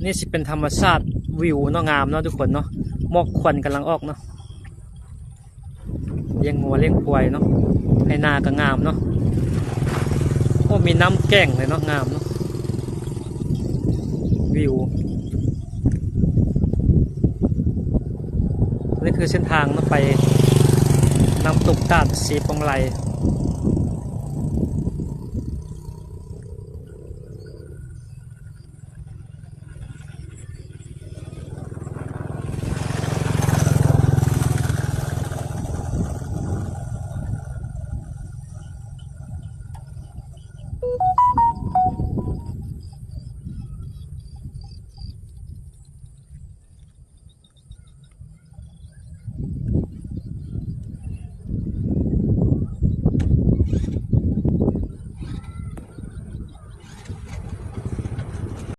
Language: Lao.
ນີ້ຊິເປັນທຳມະຊາດ ວິວເນາະ ງາມເນາະທຸກຄົນເນາະ. ໝອກຄວັນກຳລັງອອກເນາະ. ລ້ຽງງົວລ້ຽງຄວາຍເນາະ. ໄຮ່ນາກໍງາມເນາະ. ໂອ້ ມີນ້ຳແກ່ງເລີຍເນາະ. ງາມເນາະ ວິວ. ນີ້ຄືເສັ້ນທາງເນາະ ໄປນ້ຳຕົກຕາດເຊປອງໄລ.